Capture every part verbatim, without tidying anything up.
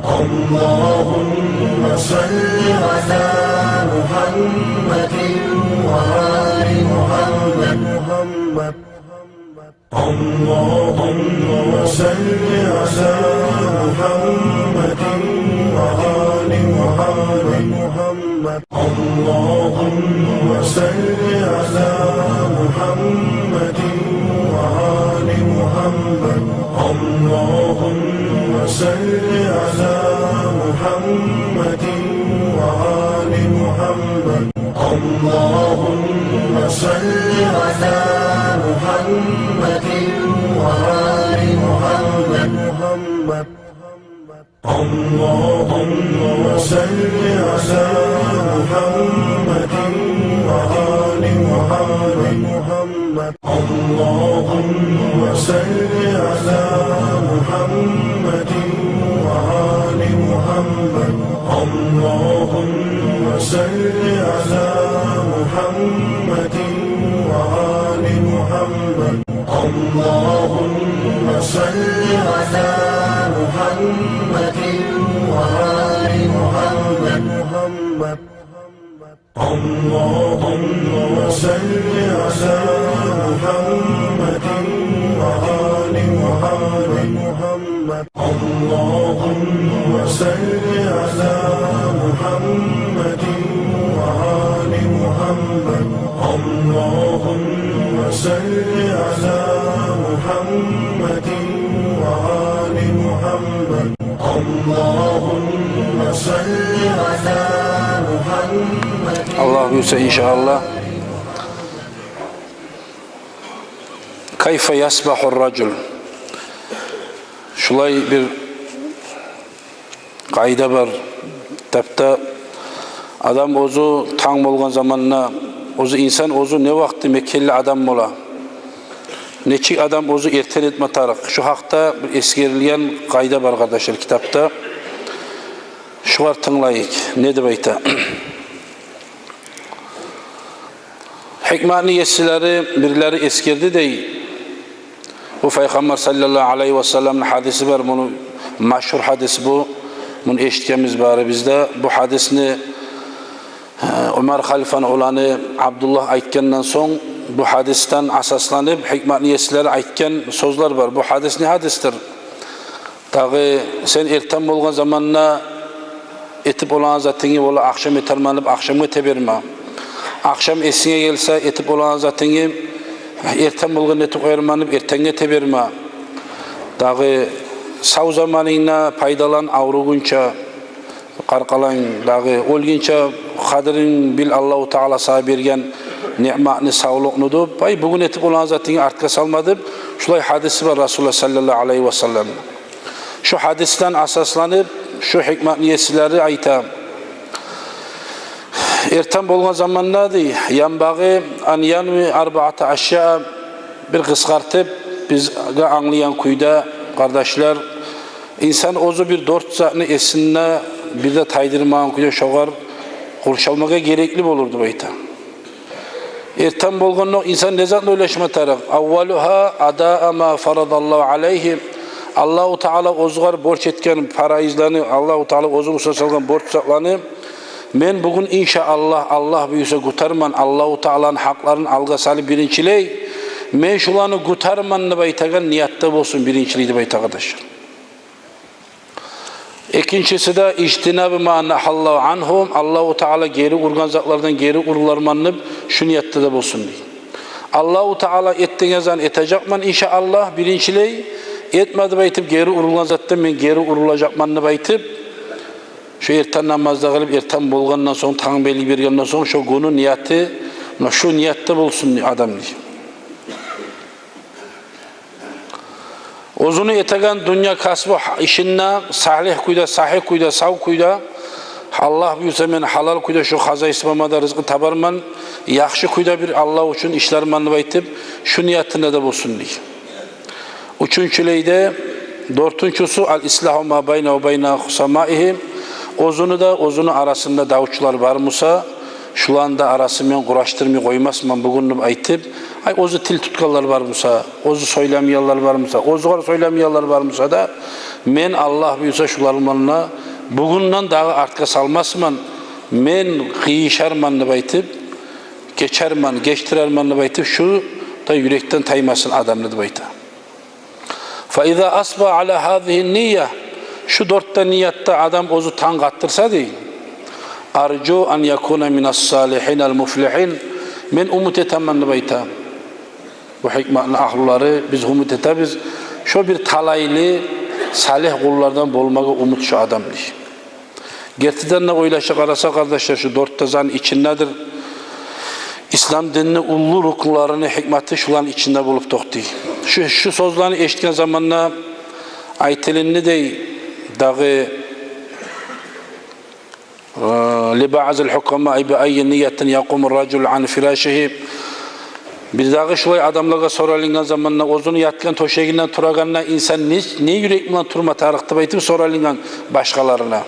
اللهم صل على محمد وآل محمد. اللهم صل على محمد وآل محمد. اللهم صل على محمد وآل محمد. اللهم صل على محمد وآل محمد. اللهم صل على محمد وآل محمد. اللهم صل على محمد وآل محمد. اللهم صل على محمد وآل محمد. اللهم صل على محمد وآل محمد. اللهم صل على محمد وآل محمد. اللهم صل على محمد وآل محمد. اللهم صل على محمد وآل محمد. اللهم صل على محمد وآل محمد. اللهم صل على محمد. Аллагь буюрса, иншааллагь. كيف يصبح الرجل. Шулай бир къайда бар китапда, адам оьзю танг болгъан заманда, оьзю инсан оьзю не вакъти мекенли адам бола, нечик адам оьзю эртен этме тарыкъ, шу гьакъда бир эсгерилген къайда бар, къардашлар, китапда. Шугъар тынглайыкъ, не деп айта. Гьикматны есилери бирлери эсгерди дей. Бу Пайхаммар саллаллагьу алайгьи васалламны гьадиси бар. Муну, машгьур гьадис бу. Муну эшитгенбиз барыбыз да. Бу гьадисни, э, Умар халифаны уланы Абдуллагь айтгъандан сонг, бу гьадисден асасланып, гьикматны есилери айтгъан сёзлер бар. Бу гьадис не гьадисдир? Дагъы сен эртен болгъан заманда этип болагъан затынгны, ола, ахшам этермен деп, ахшамгъа эте берме. Ахшам эсинге гелсе, этип болагъан затынгны, эртен болгъанда этип къоярман деп, эртенге эте берме. Дагъы сав заманынгдан пайдалан авругъунча, къаркъарангдагъы оьлгюнче къадирин бил, Аллагьу Таала сагъа берген ниъматны, савлукъну деп. Ай, бугюн этип болагъан затынгны артгъа салма деп, шулай гьадиси бар Расулуллагь саллаллагьу алайгьи васаллам. Шу гьадисден асасланып, шу гьикматны есилери айта. Эртен болгъан заманда, дей, ينبغي أن ينوي أربعة أشياء, бир къысгъартып, бизге англайгъан кюйде, къардашлар, инсан оьзю бир дёрт затны эсинде бир де тайдырмагъан кюйде шогъар къуршалмагъа герекли болур деп айта. Эртен болгъандокъ инсан не затны ойлашма тарыкъ? أولها أداء ما فرض الله عليه. Аллагьу Таала оьзюгер борч этген парайызланы, Аллагьу Таала оьзю уьстюне салгъан борч затланы мен бугюн, иншааллагь, Аллагь буюрса, гютарман, Аллагьу Тааланы гьакъларын алгъа салып биринчилей, мен шуланы гютарман деп айтагъан ниятда болсун биринчилей деп айта, къардашлар. Экинчиси де, اجتناب ما نهى الله عنه, Аллагьу Таала гери ургъан затлардан гери уруларман деп, шу ниятда да болсун дей. Аллагьу Таала эт деген затны этежекмен, иншааллагь, биринчилей, этме деп айтып, гери урулгъан затдан мен гери урулажакъман деп айтып, шо эртен намазда къылып, эртен болгъандан сонг, танг белги бергенден сонг, шо гюнню нияты, муна шу ниятда болсун дей адам дей. Оьзюню этеген дюнья касбу ишинде салигь кюйде, сагьигь кюйде, сав кюйде, Аллагь буюрса, мен гьалал кюйде шу хозяйствома да рызкъы табарман, яхшы кюйде бир Аллагь учун ишлермен деп айтып, шу ниятында да болсун дей. Уьчюнчюлей де, дёртюнчюсю, الإصلاح ما بينه وبين خصومه, оьзюню де, оьзюню арасында давчулар бар буса, шуланы да арасын мен къурашдырмай къоймасман бугюн деп айтып, ай, оьзю тил тутгъанлар бар буса, оьзю сёйлемейгенлер бар буса, оьзюгер сёйлемейгенлер бар буса да, мен, Аллагь буюрса, шулар булан да бугюнден дагъы артгъа салмасман, мен къыйышарман деп айтып, гечермен, гечдирермен деп айтып, шу да юрекден таймасын адамны деп айта. Фа иза асбагьа аля гьазигьи нния, шу дёрт де ниятда адам оьзю танг атдырса, дей, аржу ан якуна минас салигьин ал муфлигьин, мен умут этемен деп айта. Бу гьикматны агьлулары, биз умут этебиз шо бир талайлы, салигь къуллардан болмагъа умут шо адам, дей. Гертиден де ойлашып къараса, къардашлар, шу дёрт де зат ичиндедир ислам динни уллу рукнларыны гьикматы, шуланы ичинде болуп токътай. Шу, шу сёзлени эшитген заманда айтылынды, дей, дагъы, э, ли баъзил гьукамаи би айи ниятин якъуму ражул ан фирашигьи. Бир дагъы шулай адамлагъа соралынгъан заманда, оьзюню ятгъан тёшегинден турагъанда инсан не, не юрек булан турма тарыкъ деп айтып соралынгъан башгъаларына.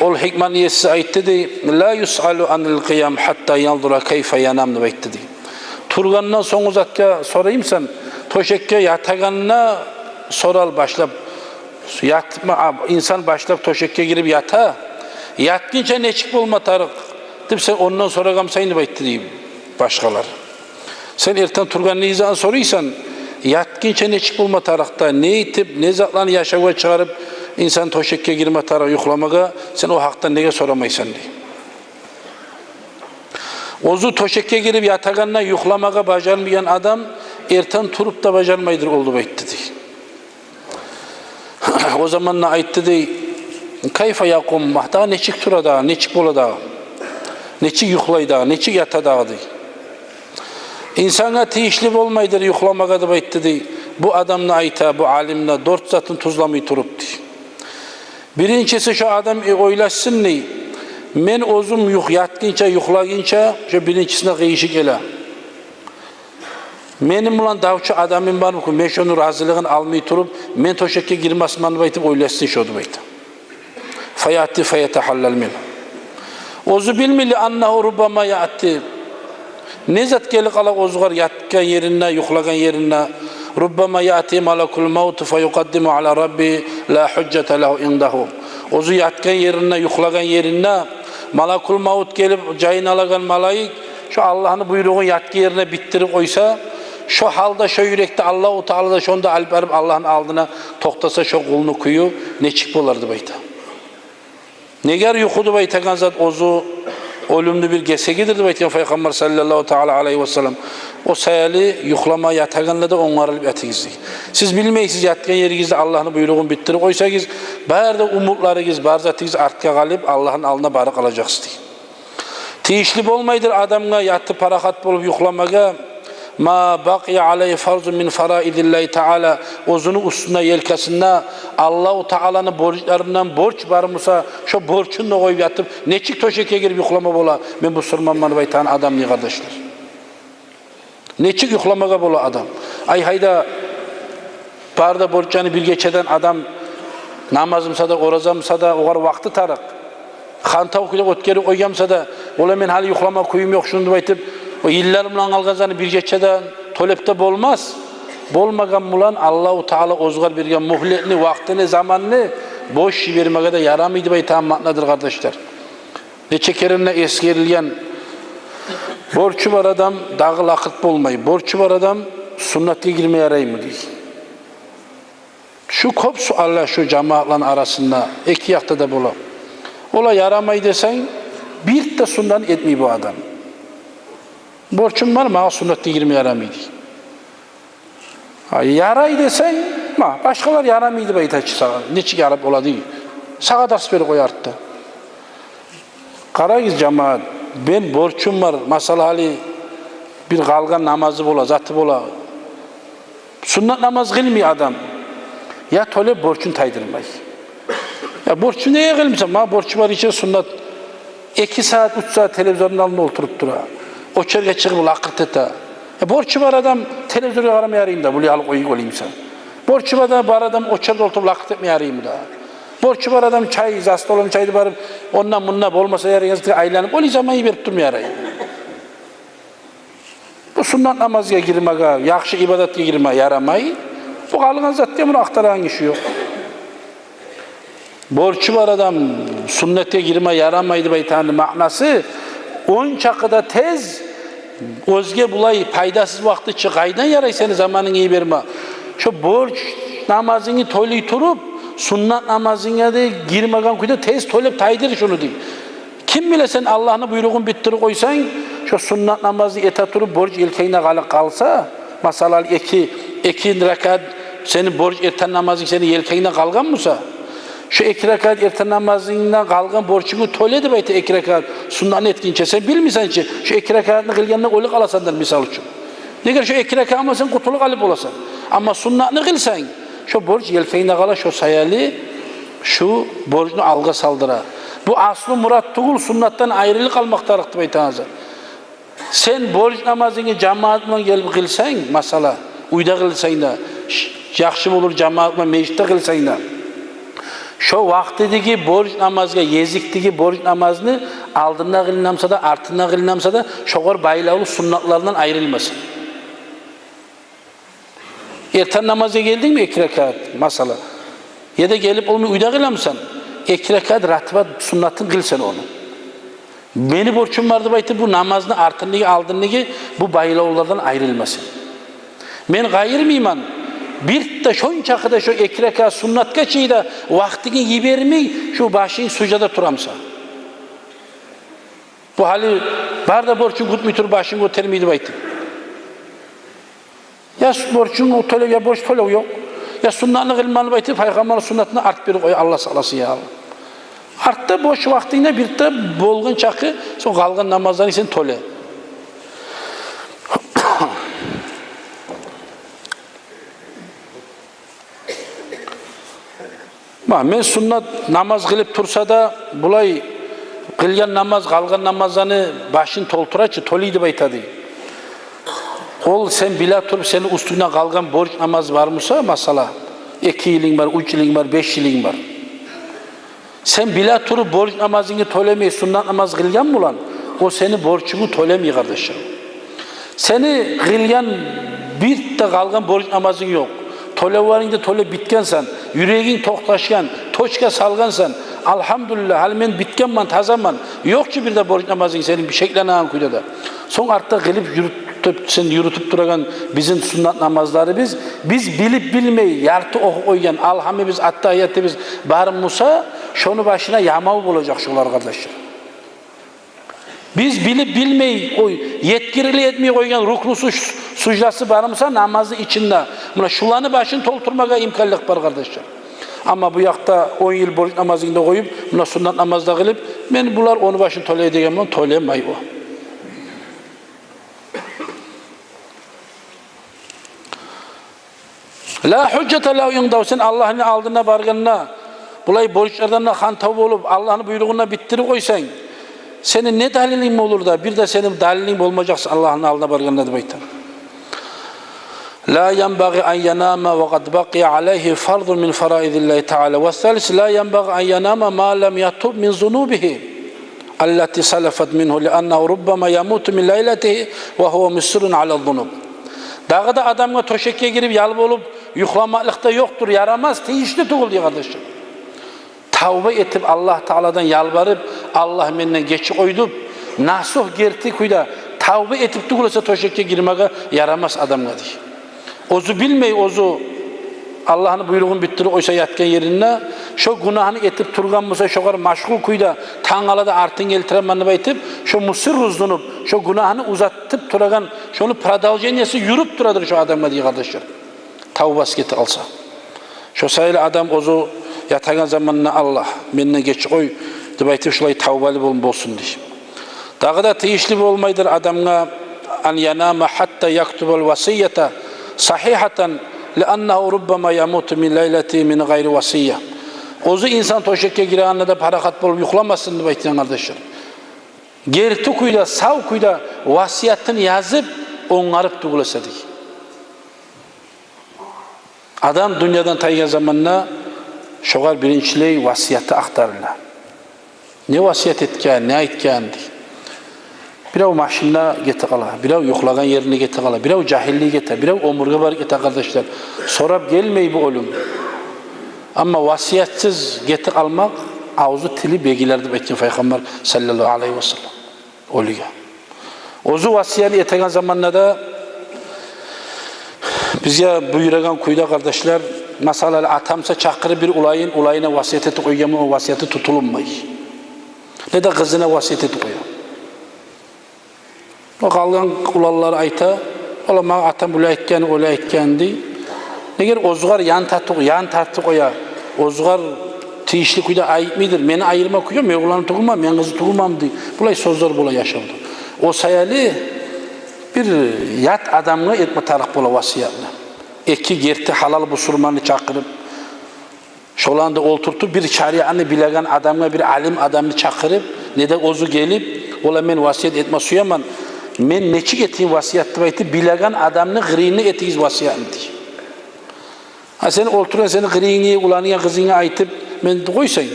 Ол гьикматны еси айтды, дей, ла юсъалу анил къиям гьатта янзура кайфа янам деп айтды, дей. Тургъандан сонг затгъа сораймысан, тёшекге ятагъанда сорал башлап. Ятма, а, инсан башлап тёшекге гирип ята, ятгъынча нечик болма тарыкъ деп сен ондан сорагъанмысан деп айтды, дей, башгъалар. Сен эртен тургъанда не затны сорайсан, ятгъынча нечик болма тарыкъ да, не этип, не затланы яшавгъа чыгъарып, инсан тёшекге гирме тарыкъ юхламагъа, сен о гьакъда неге сорамайсан, дей. Оьзю тёшекге гирип ятагъанда юхламагъа бажармайгъан адам эртен туруп да бажармайдыр ол деп айтды, дей. О заманда айтды, дей, кайфа якъум, дагъы нечик тура дагъы, нечик бола дагъы, нечик юхлай дагъы, нечик ята дагъы, дей. Инсангъа тийишли болмайдыр юхламагъа деп айтды, дей. Бу адам да айта, бу алим де, дёрт затын тюзлемей туруп, дей. Биринчиси, шо адам, э, ойлашсын, дей, мен оьзюм юх-, ятгъынча, юхлагъынча, шо биринчисине къыйышы геле. Мени булан давчу адамым бармы экен, мен шону разилигин алмай туруп, мен тёшекге гирмесмен деп айтып ойлашсын шо деп айта. Фаяти фаятагьаллал мингьу. Оьзю билмей, ли аннагьу руббама яти. Не зат гелип къала оьзюгер ятгъан еринде, юхлагъан еринде. Руббама яти малакул мавт фаюкъаддиму аля рабби ла гьужжата лагьу индагьу. Оьзю ятгъан еринде, юхлагъан еринде малакул мавт гелип, жайын алагъан малайик, шо Аллагьны буйругъун ятгъан ерине битдирип къойса, шо гьалда, шо юрекде Аллагьу Таала да шону да алып барып Аллагьны алдына токътаса, шо къулну кюю нечик болар деп айта. Негер юху деп айтагъан зат оьзю оьлюмню бир гесегидир деп айтгъан Пайхаммар саллаллагьу таала алайгьи ва саллам. О саялы юхлама ятагъанда да онгарылып ятыгъыз, дей. Сиз билмейсиз, ятгъан еригизде Аллагьны буйругъун битдирип къойсагъыз, бары да умутларыгъыз, бар затыгъыз артгъа къалып, Аллагьны алдына барып къалажакъсыз, дей. Тийишли болмайдыр адамгъа ятып парахат болуп юхламагъа, ма бакъия алайгьи фарзун мин фараидиллагьи таала, оьзюню уьстюнде, елкасында Аллагьу Тааланы борчларындан борч бар буса, шо борчун да къоюп ятып, нечик тёшекге гирип юхлама бола, мен бусурманман деп айтагъан адам, дей, къардашлар? Нечик юхламагъа бола адам? Ай, гьайда, бары да борчланы бир гечеден адам, намаз буса да, ораза буса да, огъар вакъты тарыкъ. Хантав кюйде оьтгерип къойгъан буса да, ола мен гьали юхлама кююм ёкъ шуну деп айтып, о йыллар булан къалгъан затны бир гечеден тёлеп де болмас. Болмагъан булан Аллагьу Таала оьзюгер берген мугьлетни, вакътини, заманны бош йибермеге де ярамай деп айтагъан маънадыр, къардашлар. Нече керен де эсгерилген, борчу бар адам дагъы лакъырт болмай, борчу бар адам суннатгъа гирме яраймы, дей. Шу кёп суаллар шу жамаатланы арасында, эки якъда да бола. Ола ярамай десенг, бир де суннат этмей бу адам. Борчум бар, магъа суннатгъа гирме ярамай, дей. А, ярай десенг, ма, башгъалар ярамай деп айта чы сагъа. Нечик ярап бола, дей. Сагъа дарс берип къоя артда. Къарагъыз, жамаат, мен борчум бар, масала, гьали бир къалгъан намазы бола, заты бола. Суннат намаз къылмай адам. Я тёлеп борчун тайдырмай. Я борчу неге къылмайсан? Ма борчу бар ичи суннат. Эки сагьат, уьч сагьат телевизорну алдында олтуруп тура. Очерге чыгъып лакъырт эте. Я борчу бар адам телевизоргъа къарамай яраймы да, булай алып къоюп болаймысан? Борчу бар адам, бар адам очерде олтуруп лакъырт этмей яраймы да? Борчу бар адам чай, за столом чайды барып, онда-мунда болмаса ярайгъан затгъа айланып, олай заман йиберип турма ярай. Бу суннат намазгъа гирмеге, яхшы ибадатгъа гирме ярамай. Бу къалгъан затгъа муну ахтарагъан гиши ёкъ. Борчу бар адам суннатгъа гирме ярамай деп айтагъанны маънасы, ончакъы да тез оьзге булай пайдасыз вакъти чы къайдан ярай сени заманынгны йиберме? Шо борч намазынгны тёлей туруп, суннат намазынга да гирмеген кюйде тез тёлеп тайдыр шуну, дей. Ким биле, сен Аллагьны буйругъун битдирип къойсанг, шо суннат намазны эте туруп, борч елкенгде къалып къалса, масала, эки, эки ракаат сени борч эртен намазынг сени елкенгде къалгъан буса, шо эки ракаат эртен намазынгда къалгъан борчунгну тёле деп айта, эки ракаат суннатны этгинче. Сен билмейсен чи, шо эки ракаатны къылгъанда оьлюп къаласандыр, мисал учун. Неге, шо эки ракаат булан сен къутулуп къалып боласан. Амма суннатны къылсанг, шо борч елкенгде къала, шо саялы шу борчну алгъа салдыра. Бу аслу мурат тюгюл, суннатдан айрылып къалмакъ тарыкъ деп айтагъан зат. Сен борч намазынгны жамаат булан гелип къылсанг, масала, уьйде къылсанг да, ш-, яхшы болур, жамаат булан межитде къылсанг да. Шо вакътидеги борч намазгъа, гезикдеги борч намазны алдында къылынамса да, артында къылынамса да, шогъар байлавлу суннатлардан айрылмасын. Эртен намазгъа гелдингми эки ракаат, масала, яда гелип, ол уьйде къыламысан, эки ракаат ратибат суннатын къыл сен ону. Мени борчум бар деп айтып, бу намазны артындагъы, алдындагъы бу байлавлардан айрылмасын. Мен къайырмайман, бир де шончакъы да шо эки ракаат суннатгъа чейин де вакътингни йибермей, шо башынг суждада турамса. Бу гьали бар да борчун кютмей туруп, башын гётермей деп айтып. Я с-, борчун тёлев, я борч тёлев ёкъ, я суннатны къылман деп айтып, пайхаммарны суннатына арт берип къой, Аллагь сакъласын, я Аллагь. Артда бош вакътингде бир де болгъан чакъы, сонг къалгъан намазларынгны сен тёле. Ма, мен суннат намаз къылып турса да, булай къылгъан намаз, къалгъан намазланы башын толтура чы, тёлей деп айта дей. Ол сен биле туруп, сени уьстюнгде къалгъан борч намаз бар буса, масала, эки йылынг бар, уьч йылынг бар, беш йылынг бар. Сен биле туруп борч намазынгны тёлемей, суннат намаз къылгъан булан, о сени борчунгну тёлемей, къардашлар. Сени къылгъан бир де къалгъан борч намазынг ёкъ. Тёлевлеринг де тёлеп битгенсен, юрегинг токъташгъан, точка салгъансан. Алгьамдулиллагь, гьали мен битгенмен, тазаман. Ёкъ чу бир де борч намазынг сени шекленеген кюйде де. Сонг артда къылып юрютюп, сен юрютюп турагъан бизин суннат намазларыбыз, биз билип-билмей ярты охуп къойгъан, алгьамыбыз, аттагьиятыбыз бар буса, шону башына ямав болажакъ шолар, къардашлар. Биз билип-билмей, ой, етгирли этмей къойгъан рукнусу, суждасы бар буса намазны ичинде, муна шуланы башын толтурмагъа имканлыкъ бар, къардашлар. Амма бу якъда он йыл борч намазынгны да къоюп, муна суннат намаз да къылып, мен булар ону башын тёлей деген булан, тёлемей о. Ла гьужжата лагьу индагьу, сен Аллагьны алдына баргъанда, булай борчлардан да хантав болуп, Аллагьны буйругъун да битдирип къойсанг, сени не далилинг болур да, бир де сени далилинг болмажакъ Аллагьны алдына баргъанда, деп айта. Ла янбагъи ан янама ва къад бакъия алайгьи фарзун мин фараидиллагьи таала. Ва салис, ла янбагъи ан янама ма лам ятуб мин зунубигьи аллати салафат мингьу, лианнагьу руббама ямуту мин лайлатигьи ва гьува мусиррун ала зунуб. Дагъы да адамгъа тёшекге гирип, ял болуп, юхламакълыкъ да ёкъдур, ярамас, тийишли тюгюл, дей, къардашлар. Тавба этип, Аллагь Тааладан ялбарып, Аллагь, менден гечип къой деп, насугь, герти кюйде тавба этип тюгюл эсе, тёшекге гирмеге ярамас адамгъа, дей. Оьзю билмей, оьзю Аллагьны буйругъун битдирип къойса ятгъан еринде, шо гюнагьны этип тургъан буса, шогъар машгъул кюйде, тангала да артын гелтиремен деп айтып, шо мусирру зунуб, шо гюнагьны узатып турагъан, шону продолжениеси юрюп турадыр шо адамгъа, дей, къардашлар. Тавбасы гетип къалса. Шо саялы адам оьзю ятагъан заманда, Аллагь, менден гечип къой деп айтып, шулай тавбалы бол-, болсун, дей. Дагъы да тийишли болмайдыр адамгъа ан янама хатта яктубал васията сагьигьатан, лианнагьу руббама ямуту мин лайлатигьи мин гъайри васия. Оьзю инсан тёшекге гирегенде де парахат болуп юхламасын деп айтгъан, къардашлар. Герти кюйде, сав кюйде васиятын язып, онгарып тюгюл эсе, дей. Адам дюньядан тайгъан заманда Шогъар биринчилей васияты ахтарыла. Не васият этген, не айтгъан дей. Бирев машинде гете къала, бирев юхлагъан еринде гете къала, бирев жагьиллей гете, бирев оьмюрге барып гете, къардашлар. Сорап гелмей бу оьлюм. Амма васиятсыз гете къалмакъ авзу, тили бегилер деп айтгъан Пайхаммар саллаллагьу алайгьи васаллам. Оьлюге оьзю васиятны этеген заманда да бизге буюрагъан кюйде, къардашлар, масала, атам буса чакъырып бир уланын, уланына васият этип къойгъан, о васияты тутулунмай. Не де къызына васият этип къоя. О къалгъан уланлар айта: «Ола, магъа атам булай айтгъан, олай айтгъан», — дей. Неге оьзюгер ян тартып, ян тартып къоя, оьзюгер тийишли кюйде айтмайдыр. «Мени айырма кюй ёкъ, мен уланы тюгюлмен, мен къызы тюгюлмен», — дей. Булай сёзлер бола яшавда. О саялы бир ят адамгъа этме тарыкъ бола васиятны. Эки герти гьалал бусурманны чакъырып, шоланы да олтуртуп, бир шариатны билеген адамгъа, бир алим адамны чакъырып, не де оьзю гелип: «Ола, мен васият этме сюемен, мен нечик этейим васият?» — деп айтып, билеген адамны къырыйында этигиз васиятны, дей. А сен олтургъан, сени къырыйынгны, уланынга, къызынга айтып, мен къойсанг,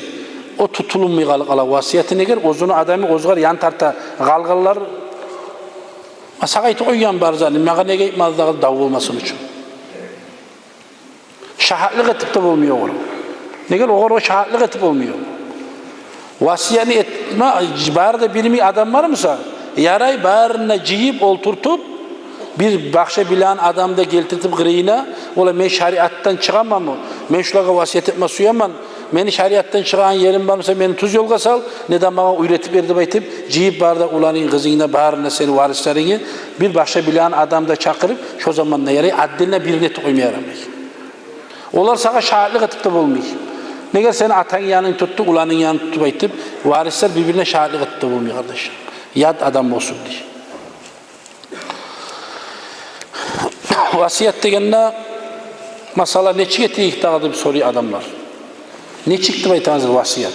о тутулунмай къала, къала васияты. Неге оьзюню адамы оьзюгер ян тарта, къалгъанлар: «Ма сагъа айтып къойгъан бар затны, магъа неге айтмады дагъы?» — дав болмасын учун. Шагьатлыкъ этип де болмай огъар. Неге огъар о шагьатлыкъ этип болмай? Васиятны этме бары да билмей адам бар буса, ярай, барын да жыйып, олтуртуп, бир башгъа билеген адамны да гелтиртип къырыйына: «Ола, мен шариатдан чыгъаманмы? Мен шулагъа васият этме сюемен. Мени шариатдан чыгъагъан ерим бар буса, мени тюз ёлгъа сал, не де магъа уьйретип бер», — деп айтып, жыйып бары да уланынг, къызынгны, барын да сени варислеринги бир башгъа билеген адамны да чакъырып, шо заманда ярай, отдельно бирин этип къойма ярамай. Олар сагъа шагьатлыкъ этип де болмай. Неге сени атанг янынг тутду, уланынг янынг тутду деп айтып, варислер бир-бирине шагьатлыкъ этип де болмай, къардаш. Ят адам болсун дей. Васият дегенде, масала, нечик этейик дагъы деп сорай адамлар. Нечик деп айтасыз васият?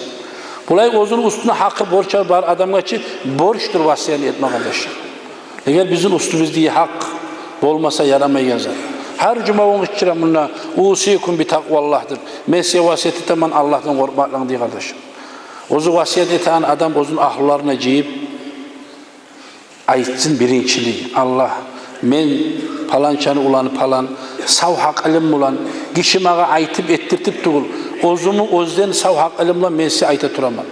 Булай оьзюню уьстюне гьакъы, борчу бар адамгъа чы борчдур васиятны этме, къардаш. Эгер бизин уьстюбюздеги гьакъ болмаса, ярамайгъан зат. Гьар жума онг ичире мунда: «Усикум би такъваллагь», — деп, «Мен сизге васият этемен Аллагьдан къоркъмакълыгъын», — дей, къардаш. Оьзю васият этеген адам оьзюню агьлюлерин жыйып, айтсын биринчилей: «Аллагь, мен паланчаны уланы палан, сав гьакъылым булан, гиши магъа айтып, эттиртип тюгюл, оьзюмню оьзден сав гьакъылым булан мен сизге айта тураман.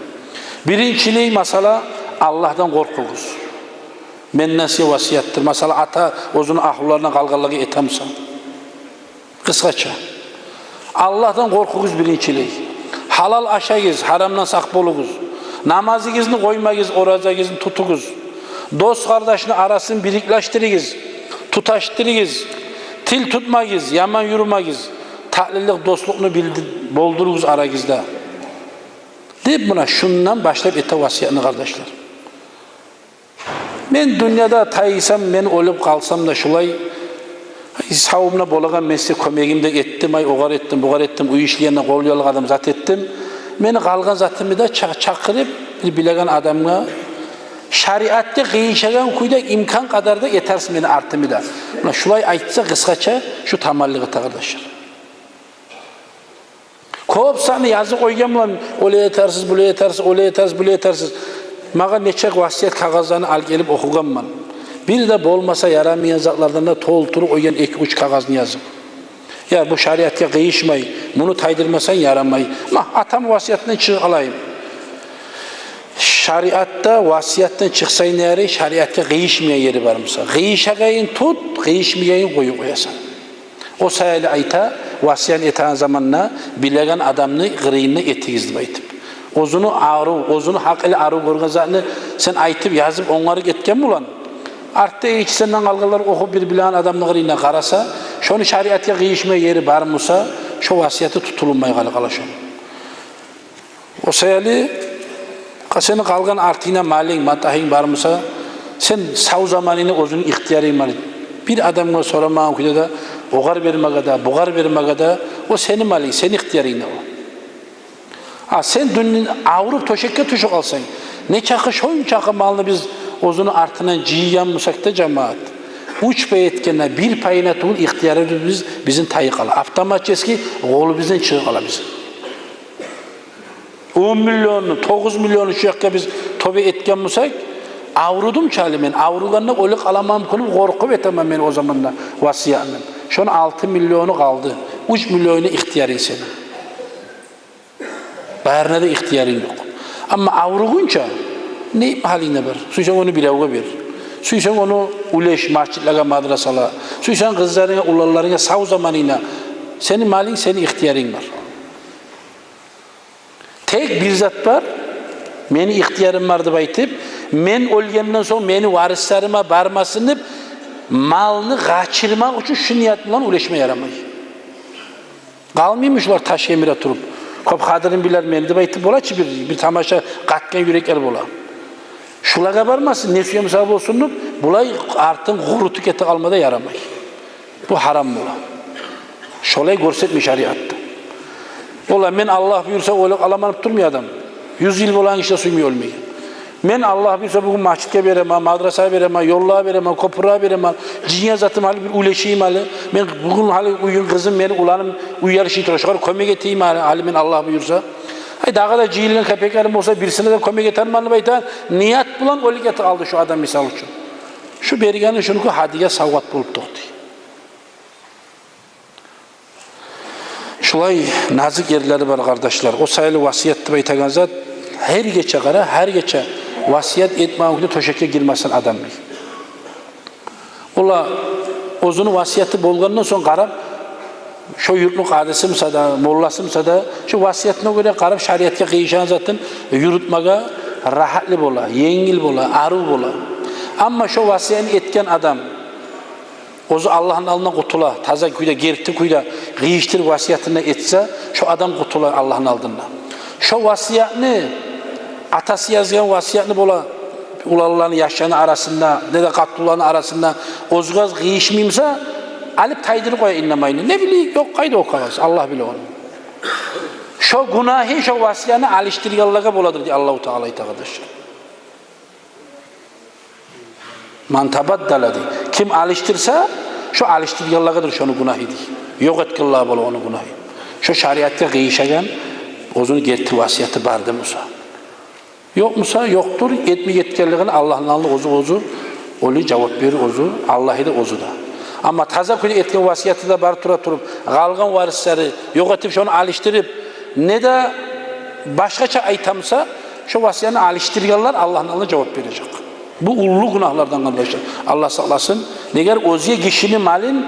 Биринчилей масала Аллагьдан къоркъугъуз. Менден сизге васиятдыр». Масала, ата оьзюню агьлюлерине, къалгъанлагъа этемсе. Къысгъача: Аллагьдан къоркъугъуз биринчилей. Гьалал ашагъыз, гьарамдан сакъ болугъуз. Намазыгъызны къоймагъыз, оразагъызны тутугъуз. Дос-къардашны арасын бириклешдиригиз, туташдырыгъыз. Тил тутмагъыз, яман юрюмегиз. Татлылыкъ, дослукъну билди-, болдуругъуз арагъызда. Деп, муна шундан башлап эте васиятны, къардашлар. Мен дюньяда тайсам, мен оьлюп къалсам да шулай, ай, савумда болагъан мен сизге кёмегим де этдим, ай, огъар этдим, бугъар этдим, уьй ишлегенде къол ялгъадым, зат этдим. Мени къалгъан затымны да ча-, чакъырып, бир билеген адамгъа, шариатгъа къыйышагъан кюйде имкан къадарда этерсиз мени артымда. Муна шулай айтса, къысгъача, шу таманлыкъ эте, къардашлар. Кёп затны язып къойгъан булан, олай этерсиз, булай этерсиз, олай этерсиз, булай этерсиз. Магъа нече васият кагъызланы алып гелип охугъанман. Бир де болмаса ярамайгъан затлардан да толтуруп къойгъан эки-уьч кагъызны язып. Я, бу шариатгъа къыйышмай, муну тайдырмасанг ярамай. Ма, атам васиятындан чыгъып алайым. Шариатда васиятдан чыкъсанг да ярай, шариатгъа къыйышмайгъан ери бар буса. Къыйышагъанын тут, къыйышмайгъанын къоюп къоясан. О саялы айта, васият этеген заманда билеген адамны къырыйында этигиз деп айтып. Оьзюню арив, оьзюню гьакъылы арив гёрген затны сен айтып, язып, онгарып этген булан, артда ичи сенден къалгъанлар охуп, бир билеген адамны къырыйында къараса, шону шариатгъа къыйышмай ери бар буса, шо васияты тутулунмай къала, къала шону. О саялы, къа-, сени къалгъан артынгда малынг, матагьынг бар буса, сен сав заманынгда оьзюню ихтиярынг бар. Бир адамгъа сорамагъан кюйде де, огъар бермеге де, бугъар бермеге де, о сени малынг, сени ихтиярынгда о. А сен дюнья авруп тёшекге тюшюп къалсанг, не чакъы, шончакъы малны биз оьзюню артындан жыйгъан бусакъ да, жамаат, уьч пай этгенде бир пайына тюгюл ихтиярыбыз бизин тайып къала. Автоматически къолубуздан чыгъып къала бизин. он миллионну, тогъуз миллионну шу якъгъа биз тёбе этген бусакъ, аврудум чы гьали мен. Авругъанда оьлюп къаламан кюнюм, къоркъуп этемен мен о заманда васиятны. Шону алты миллиону къалды. Уьч миллиону ихтиярынг сени. Барына да ихтиярынг ёкъ. Амма авругъунча не гьалынг да бар. Сюйсенг ону биревге бер. Сюйсенг ону уьлеш межитлеге, мадрасалагъа. Сюйсенг къызларынга, уланларынга сав заманынгда. Сени малынг, сени ихтиярынг бар. Тек бир зат бар, мени ихтиярым бар деп айтып, мен оьлгенден сонг мени варислериме бармасын деп, малны къачырмакъ учун шу ният булан уьлешме ярамай. Къалмаймы шулар таш гемире туруп, кёп къадирин билер мени деп айтып бола чы, бир, бир тамаша къатгъан юреклер бола. Шулагъа бармасын, не сюе буса болсун деп, булай артын къурутуп гете къалма да ярамай. Бу гьарам бола. Шолай гёрсетмей шариатда. Ола, мен Аллагь буюрса оьлюп къаламан деп турмай адам. Юз йыл болагъан гиши де сюймей оьлмеге. Мен Аллагь буюрса бугюн межитге беремен, мадрасагъа беремен, ёллагъа беремен, кёпюрге беремен, жыйгъан затым гьали бир уьлешейим гьали. Мен бугюн гьали уьюм, къызым, мени уланым уьй алышып тура, шогъар кёмек этейим гьали, гьали мен Аллагь буюрса. Ай, дагъы да жыйылгъан кепеклерим болса, бирисине де кёмек этермен деп айта, ният булан оьлюп гете къалды шу адам, мисал учун. Шу бергени шунуки гьадия, савгъат болуп токътай. Шулай назик ерлери бар, къардашлар. О саялы васият деп айтагъан зат, гьар гече къара, гьар гече васият этмеген кюйде тёшекге гирмесин адам. Ола, оьзюню васияты болгъандан сонг къарап, шо юртну къадиси буса да, молласы буса да, шо васиятына гёре къарап, шариатгъа къыйышагъан затын юрютмеге рагьатлы бола, енгил бола, арив бола. Амма шо васиятны этген адам оьзю Аллагьны алдында къутула, таза кюйде, герти кюйде къыйышдырып васиятны этсе, шо адам къутула Аллагьны алдында. Шо васиятны, атасы язгъан васиятны бола, уланланы, яшланы арасында, неде къатынланы арасында оьзюгер къыйышмай буса, алып тайдырып къоя иннамайны. Не билейик, ёкъ, къайда о кагъыз, Аллагь биле ону. Шо гюнагьы шо васиятны алышдыргъанлагъа боладыр дей Аллагьу Таала, айта, къардашлар. Ман табаддала дей. Ким алышдырса, шо алышдыргъанлагъадыр шону гюнагьы дей. Ёкъ этгенлеге бола ону гюнагьы. Шо шариатгъа къыйышагъан, оьзюню герти васияты барды буса. Ёкъ буса, ёкъдур, этмей гетгенлигин Аллагьны алдында оьзю, оьзю оьлюп жавап берир оьзю, Аллагьы да, оьзю де. Амма таза кюйде этген васияты да бар тура туруп, къалгъан варислери ёкъ этип, шону алышдырып, неде башгъача айта буса, шо васиятны алышдыргъанлар Аллагьны алдында жавап бережек. Бу уллу гюнагьлардан, къардашлар. Аллагь сакъласын. Неге оьзге гишини малын,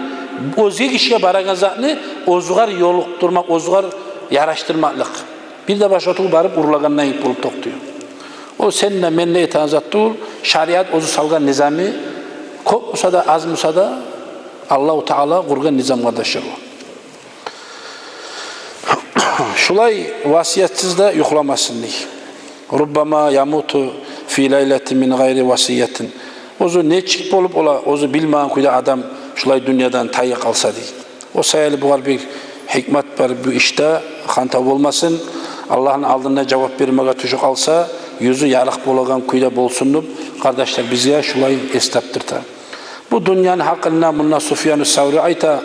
оьзге гишиге барагъан затны оьзюгер ёлукъдурмакъ, оьзюгер ярашдырмакълыкъ. Бир де башгъа тюгюл барып урлагъандай болуп токътай. О сен де, мен де этеген зат тюгюл, шариат оьзю салгъан низамы, кёп буса да, аз буса да, Аллагьу Таала къургъан низам, къардашлар, о. Шулай васиятсыз да юхламасын дей. Руббама ямуту фи лайлатин мин гъайри васиятин. Оьзю нечик болуп, ола, оьзю билмеген кюйде адам шулай дюньядан тайып къалса дей. О саялы бугъар бир гьикмат бар бу ишде, хантав болмасын. Аллагьны алдында жавап бермеге тюшюп къалса, юзю ярыкъ болагъан кюйде болсун деп, къардашлар, бизге шулай эс тапдырта. Бу дюньяны гьакъында мунда Суфьяну Саври айта,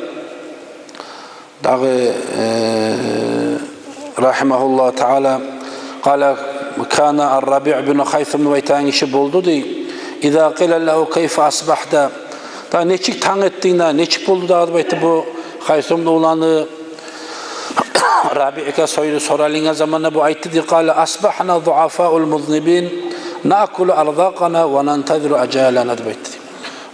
дагъы, э, рагьимагьуллагьу таала, къала, кана ар-Рабиъ бин Хайсам деп айтагъан гиши болду дей. Иза къила лагьу кайфа асбахта. Дагъы нечик танг этдинг дагъы, нечик болду дагъы деп айтды бу Хайсамны уланы Рабиъге соралынгъан заманда, бу айтды дей, къала, асбахна зуафаул музнибин, наъкулу арзакъана ва нантазиру ажалана деп айтды дей.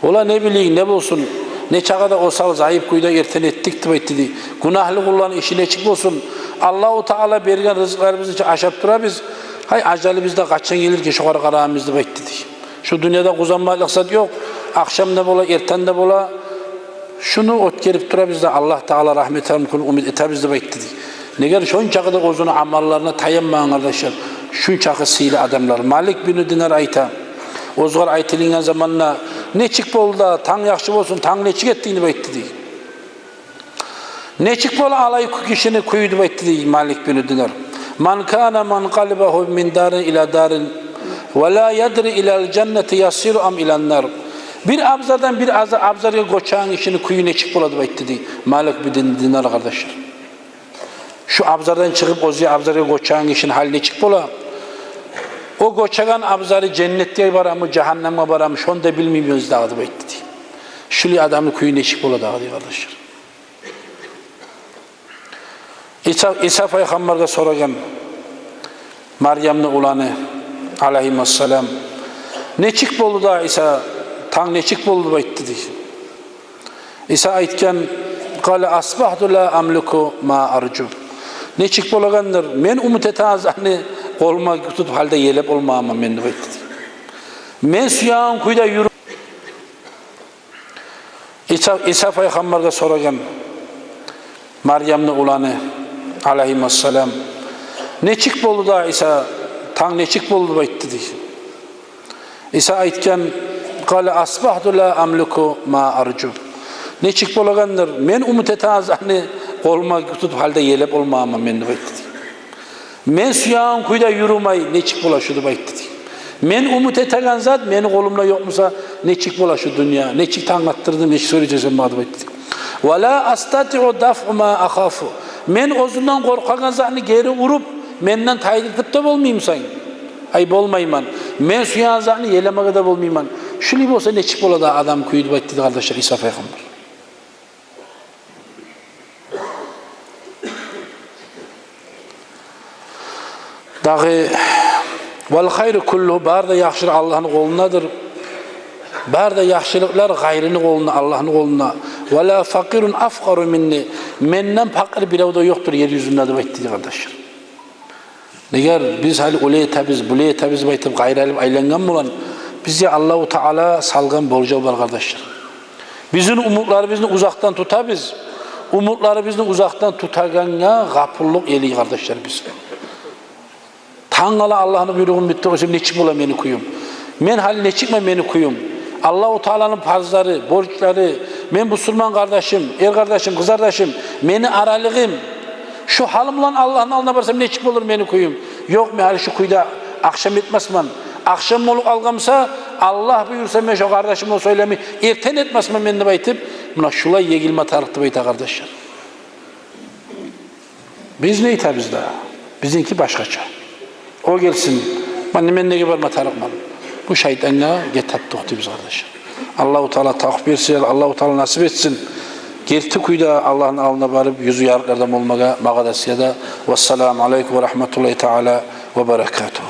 Ола, не билейим, не болсун, не чакъы да осал, зайып кюйде эртен этдик деп айтды дей. Гюнагьлы къулланы иши нечик болсун? Аллагьу Таала берген рызкъыларыбызны ашап турабыз. Гьай, ажалыбыз да къачан гелер экен, шогъар къараймыз деп айтды дей. Шу дюньяда къузанмакълыкъ зат ёкъ. Ахшам да бола, эртен де бола. Шуну оьтгерип турабыз да, Аллагь Таала рагьмат этер мюмкин, умут этебиз деп айтды дей. Неге шончакъы да оьзюню амалларына таянмагъан, къардашлар, шунчакъы сыйлы адамлар. Малик бин Динар айта, оьзюгер айтылынгъан заманда, нечик болду да, танг яхшы болсун, танг нечик этдинг деп айтды дей. Нечик бола алай кю-, гишини кюю деп айтды дей Малик бин Динар. Ман кана мункъалибугьу мин дарин ила дарин ва ла ядри илал жаннати ясиру ам илан нар. Бир абзардан бир аз-, абзаргъа гёчеген гишини кюю нечик бола деп айтды дей Малик бин Динар, къардашлар. Шу абзардан чыгъып, оьзге абзаргъа гёчеген гишини гьалы нечик бола? О гёчеген абзары женнетге барамы, жагьаннемге барамы, шону да билмейбиз дагъы деп айтды дей. Шулай адамны кюю нечик бола дагъы дей, къардашлар. Иса, Иса пайхаммаргъа сорагъан Марьямны уланы, алайгьимассалам: «Нечик болду да, Иса, танг нечик болду?» — деп айтды дей. Иса айтгъан: «Къала асбагьту ла амлику ма аржу». Нечик болагъандыр, мен умут этеген затны къолума тутуп, гьали де елеп болмайман мен деп айтды дей. Мен сюеген кюйде юрю... Иса, Иса пайхаммаргъа сорагъан Марьямны уланы, алайгьимассалам: «Нечик болду да, Иса, танг нечик болду?» — деп айтды дей. Иса айтгъан: «Къала асбагьту ла амлику ма аржу». Нечик болагъандыр, мен умут этеген затны къолума тутуп, гьали де елеп болмайман мен деп айтды дей. Мен сюеген кюйде юрюмей, нечик бола шу деп айтды дей. Мен умут этеген зат мени къолумда ёкъ буса, нечик бола шу дюнья? Нечик танг атдырдым, нечик сёйлейсен магъа деп айтды дей. Ва ла астатиъу дафъу ма ахафу. Мен оьзюмден къоркъагъан затны гери уруп, менден тайдыртып да болмаймысан. Ай, болмайман. Мен сюеген затны елемеге де болмайман. Шулай болса, нечик бола да адам кюю деп айтды дей, къардашлар, Иса пайхаммар. Дагъы: «Вал хайру куллугьу», бары да яхшылыкъ Аллагьны къолундадыр. Бары да яхшылыкълар гъайрыны къолунда, Аллагьны къолунда. «Ва ла факъирун афкъару минни», менден пакъыр бирев де ёкъдур ер юзюнде деп айтды дей, къардашлар. Неге биз гьали олай этебиз, булай этебиз деп айтып, къайрылып айлангъан булан, бизге Аллагьу Таала салгъан болжав бар, къардашлар. Бизин умутларыбызны узакъдан тутабыз. Умутларыбызны узакъдан тутагъангъа гъапуллукъ элей, къардашлар, биз. Тангала Аллагьны буйругъун битти къойсам, нечик бола мени кююм? Мен гьали нечикмен мени кююм? Аллагьу Тааланы парзлары, борчлары, мен бусурман къардашым, эр къардашым, къыз къардашым, мени аралыгъым, шу гьалым булан Аллагьны алдына барсам, нечик болур мени кююм? Ёкъ, мен гьали шу кюйде ахшам этмесмен. Ахшам болуп къалгъан буса, Аллагь буюрса, мен шу къардашым булан сёйлеми эртен этмесмен мен деп айтып, муна шулай егилме тарыкъ деп айта, къардашлар. Биз не этебиз дагъы? Бизинки башгъача. О гелсин, мен, мен неге барма тарыкъман? Бу шайтангъа гетип токътайбыз, къардашлар. Аллагьу Таала тавпикъ берсин, Аллагьу Таала насип этсин. Герти кюйде Аллагьны алдына барып, юзю ярыкълардан болмагъа магъа да, сизге де. Вассаламу алайкум ва рагьматуллагьи таала ва баракатугь.